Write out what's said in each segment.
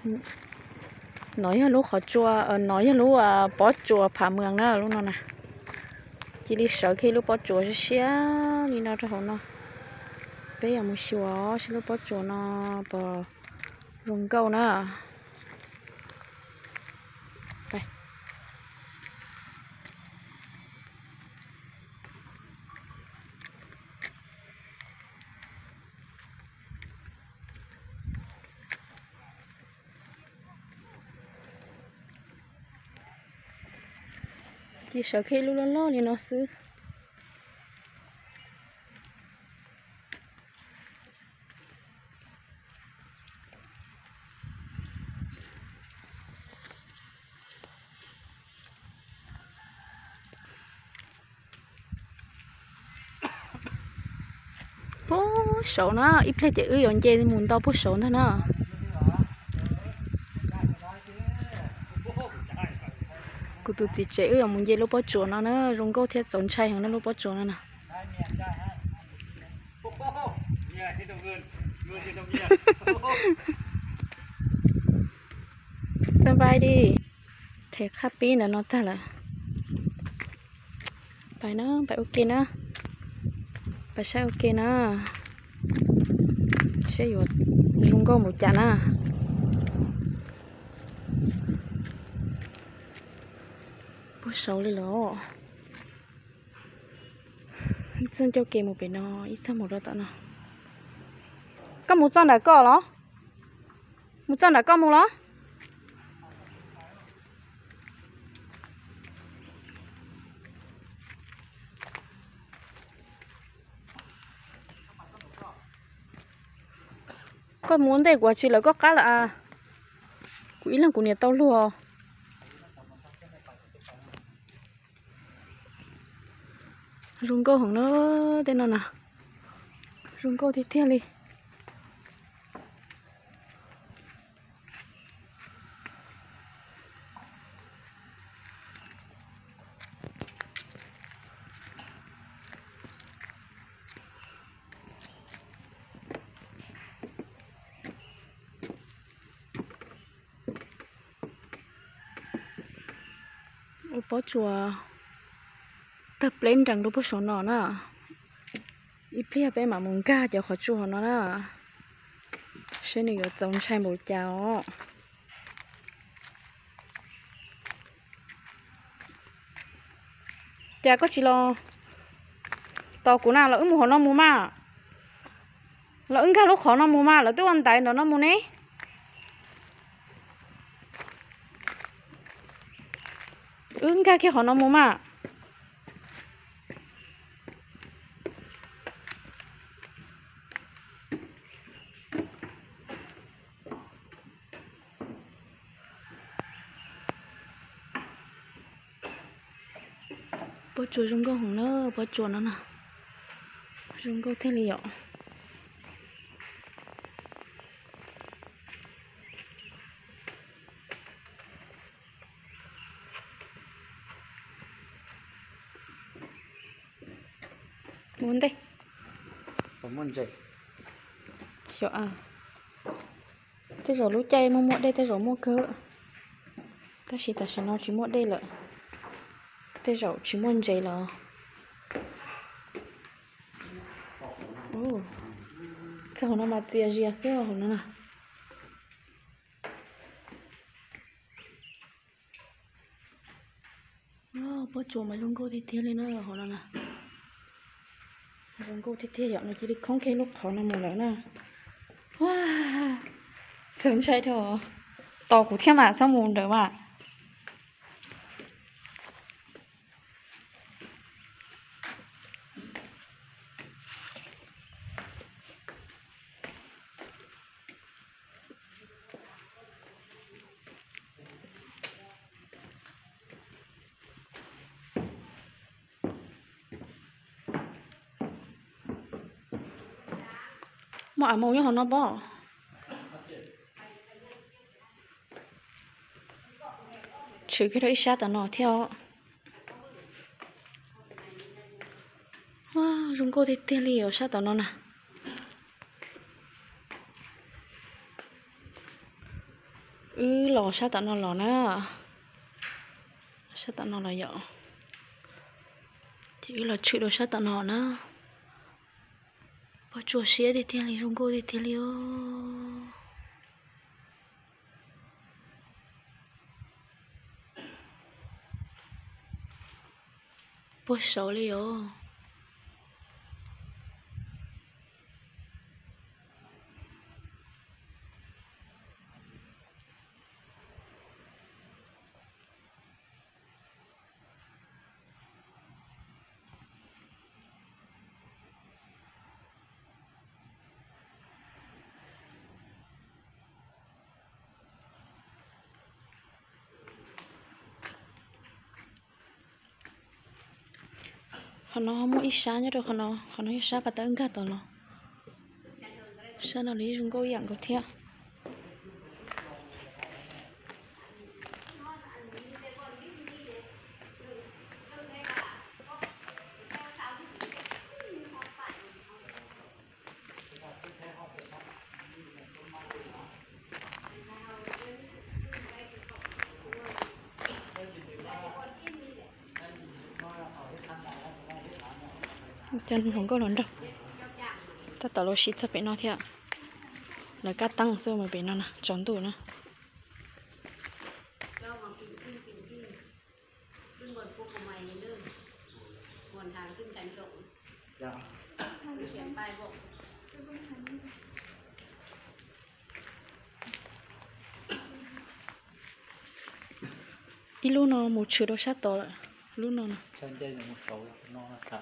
No yog lub qhov tsua, no yog lub pob tsuas Pham Mws na, lub no na. Cia li sawv kiag lub pob tsuas siab siab li no rau hauv no. Peb yuav mus xyuas saib lub pob tsuas no puas zoo nkauj na. Cia sawv kiag lub loj loj li no xwb. Puag saud na, ib pliag ces wb yuav nce mus nto puag saud ntag na. Kuv tus txiv tsev wb yuav mus nce lub pob tsuas no na, zoo nkauj thiab txaus ntshai heev na lub pob tsuas no na. Xab npais di, them qhab pib ntawm no tag lawm. Pais na, pais ua ke na, pais saib ua ke na, saib yuav zoo nkauj npaum cas na. Puag saud li lawm. Ib txoj ncauj ke mus pem no, ib txoj mus rau tom no. Koj mus txoj nram koj los? Mus txoj nram koj mus los? Koj mus ua ntej kuv tsis lawv koj qab lawm as. Kuv ib leeg kuv niam tau luag. Zoo nkauj heev na, tej no na, zoo nkauj tiag tiag li. Ua pob tsuas tawg pleb nrees rau puag saum no na. Ib pliag peb mam mus nkag cov qhov tsua no na, seb nws yuav txaus ntshai npaum cas os. Cas koj tsis los tos kuv na, los wb mus hauv no mus mas. Los wb nkag lub qhov no mus mas, lawv twb ua ntaiv ntawm no mus ne. Wb nkag kiag qhov no mus mas. Pob tsuas zoo nkauj heev na, pob tsuas no na, zoo nkauj thiaj li yom. Mus ntej. Xyov, tej zaum lub caij muaj muaj dej tej zaum muaj kawg, tab sis tam sim no tsis muaj dej lawm, tej zaum tsis muaj ntses lawm. Txog hauv no mas txias zias xwb hauv no na. Pob tsuas mas zoo nkauj tiag tiag li na hauv no na. Zoo nkauj tiag tiag yom, nws cia li khoob kiag lub qhov no mus lawm na. Txaus ntshai dhau, tos kuv thiab mas txhob mus ntawd mas. Muaj av maus nyob hauv no pob. Tshwm kiag rau ib sab tom no thiab. Zoo nkauj tiag tiag li os sab tom no na. Wb los sab tom no los na, sab tom no los yom, ces wb los tshwm rau sab tom no na. Puas tsuas siab tiag tiag li, zoo nkauj tiag tiag li os. Puag saud li os. Qhov no muaj ib sab nyob rau qhov no, qhov no yog sab pas tawb nkag tom los. Sab no los yeej zoo nkauj ib yam nkaus thiab. Cov hluas nkauj hluas nraug tab tom los siv txog pem no thiab. Lawv kab teeb xwb mas pem no na, tsaus ntuj na. Ib lub no mus tshwm rau sab tod lawm, lub no na.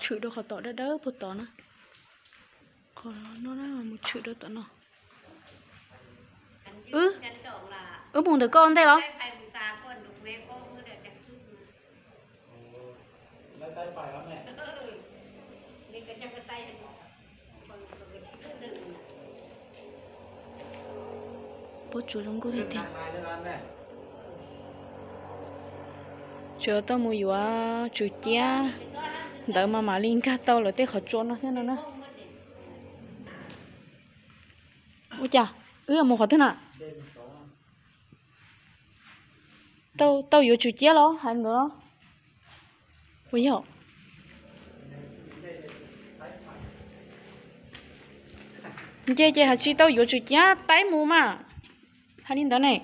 Tshwm rau qhov tom dawb dawb puag tod na. Qhov no na mus tshwm rau tom no. Wb, wb mus ntawm koj ua ntej los? Puab tsuas zoo nkauj tiag tiag. Tsuas tau mus yuav tswm ciab ntawd mas mam li nkag tau lawv tej qhov tsua no thiab no na. Ua cas wb yuav mus qhov twg na? Tau, tau yuav tswm ciab los hais ntawd los? Ua yog nce ces hais tsis tau yuav tswm ciab taib mus mas. Hais li ntawd ne.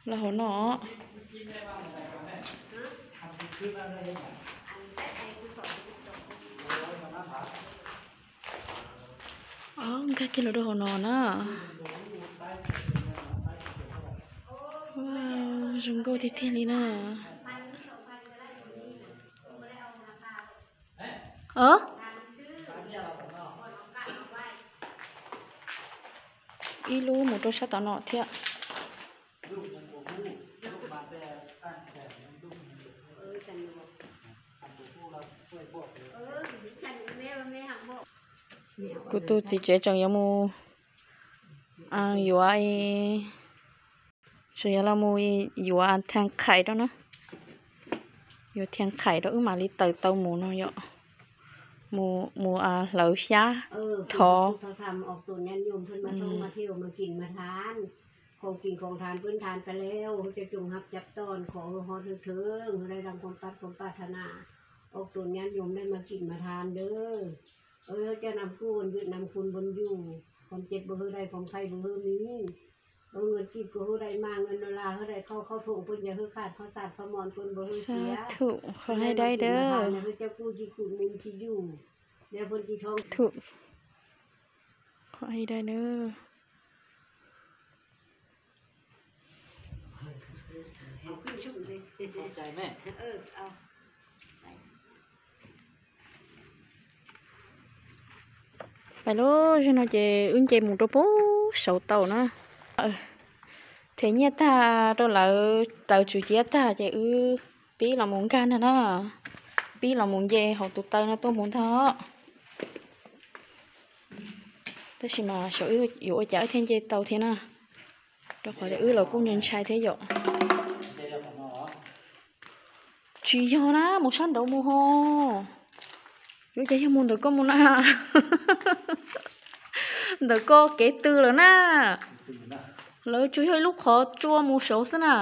Los hauv no. Nkag kiag los rau hauv no na. Zoo nkauj tiag tiag li na. Ib lub mus rau sab tom no thiab. Kuv tus txiv tsev tseem yuav mus yuav, tseem yuav los mus yuav thaj qhais rau na. Yuav thaj qhais rau wb mam li tawm tau mus no yom. Mus hlawv xyab thov.ของกินของทานเปิ้นทานไปแล้ว เจ้าจงฮับจับต้อน ขอให้ฮอดเถิง ให้ได้ดังความปรารถนา ออกตนญาติโยมได้มากินมาทานเด้อ เออ เจ้านำกู้บุญนำคุณบุญอยู่ ความเจ็บบ่ให้ได้ ความไข้บ่ให้มี เออ เงินกีบก็ให้ได้มา เงินดอลลาร์ให้ได้เข้า เข้าถุงเปิ้นอย่าให้ขาด ข้าวสารข้าวหมอนเปิ้นบ่ให้เสีย สาธุ ขอให้ได้เด้อ ให้เจ้ากู้ที่คุณมีที่อยู่ แล้วเปิ้นที่ท้อง สาธุ ขอให้ได้เด้อ Pais lub zog no ces wb nce mus rau puag saud tau na. Them nyiaj tag rau lawv taws tswm ciab tag ces wb pib los mus nkag ntag na. Pib los mus nce hauv tus taw no tuaj mus ntag. Tab sis mas xyov wb yuav ua cas wb thiaj nce tau thiab na, rau qhov tias wb los kuj ntshai ntshai thiab yom. Tsis yog na, mus sab nraud mus ho. Yuav cas yog mus ntawm koj mus na? Ntawm koj kev tw lawm na. Lawv tsuas yog ib lub qhov tsua mus saud xwb na.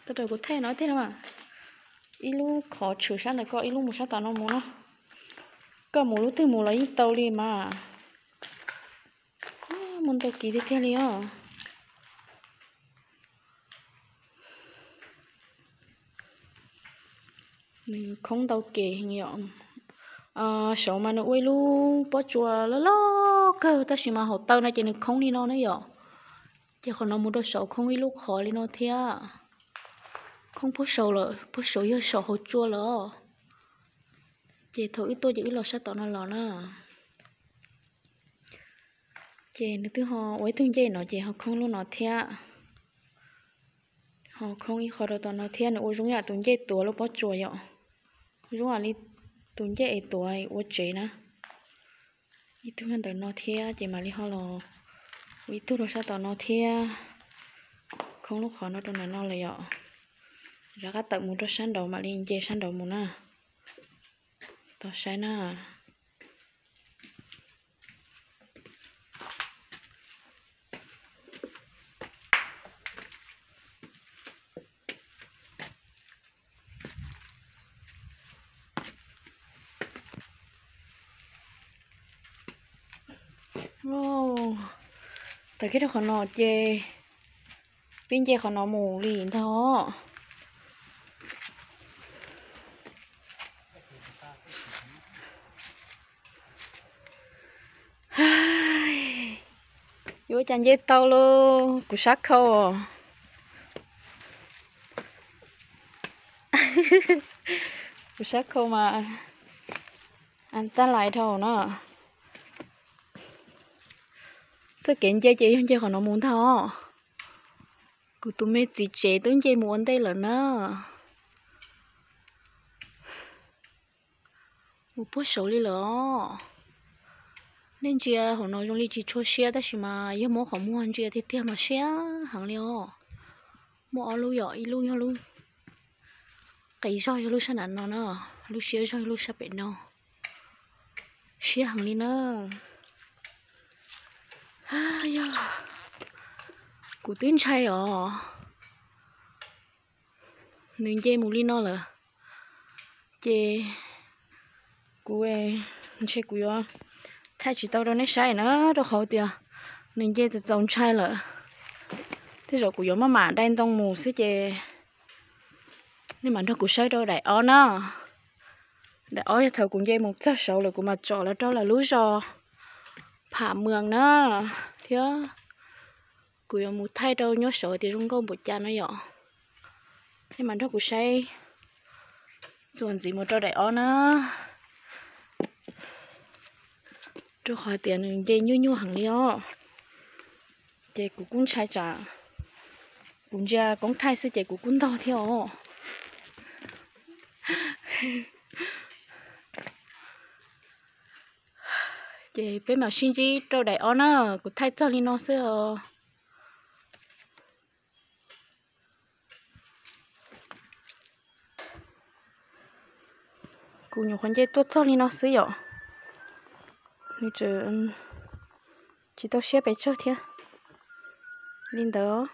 Tau raws kuv thaij no thiab na. Ib lub qhov tshwm sab ntawm koj, ib lub mus sab tom no mus na. Koj mus lub twg mus los yeej tau li mas. Mus ntau kiv tiag tiag li os. Nws khoob ntau kev yom. Saud mas nws ua ib lub pob tsuas loj loj kawg tab sis mas hauv taw no ces nws khoob li no na yom. Ces qhov no mus rau saud khoob ib lub qhov li no thiab. Khoob puag saud lawm, puag saud yog saum hauv tsua lawm. Ces thaum wb tuaj ces wb los sab tom no los na. Ces nws twb ho ua ib tug ncej no ces ho khoob lub no thiab. Ho khoob ib qho rau tom no thiab, nws ua zoo yam tus ncej tuav lub pob tsuas yom. Zoo yam li tus ncej es tuav ua tsev na. Ib tug nyob ntawm no thiab ces mam li ho los ua ib tug rau sab tom no thiab. Khoob lub qhov no rau ntawm no lawm yom. Rov qab tawm mus rau sab nraud mam li nce sab nraud mus na. Tos saib na. Tawm kiag rau qhov no ces pib nce qhov no mus li ntag. Yuav cas nce tau lauj, kuv sab khau. Kuv sab khau mas an tab lais dhau na. Txoj kev nce ces yog nce qhov no mus ntag os. Kuv tus me txiv tsev twb nce mus ua ntej lawm na. Mus puag saud li lawm os. Nej ntsia hauv no zoo li tsis tshua siab tab sis mas yog muab qhov muag ntsia tiag tiag mas siab heev li os. Muaj ob lub yom, ib lub yog lub qis zog yog lub sab nram no na, lub siab zog yog lub sab pem no. Siab heev li na. Yog kuv twb ntshai os. Nws nce mus li no lawm ces kuv ntshe kuv yuav thaij tsis tau rau nej saib na, rau qhov tias nws nce txaus txaus ntshai lawm. Tej zaum kuv yuav maj mam dai ntoo mus xwb ces nej mam nrog kuv saib rau daim ob na. Daim ob yog thaum kuv nce mus txog saud lawm kuv mam tsom los rau lawv lub zos Pham Mws na, thiab kuv yuav mus thaij rau nyob saud tias zoo nkauj npaum cas no yom. Nej mam nrog kuv saib txuas ntxiv mus rau daim ob na, rau qhov tias nws nce nyuaj nyuaj heev li os. Ces kuv kuj ntshai tsam kuv ntsia koob thaij xwb ces kuv kuj ntog thiab os. Ces peb mam sib ntsib rau daim ob na, kuv thaij txog li no xwb os. Kuv nyuam qhuav nce tuaj txog li no xwb yom. Nws tseem tsis tau siab pes tsawg thiab. Li ntawd.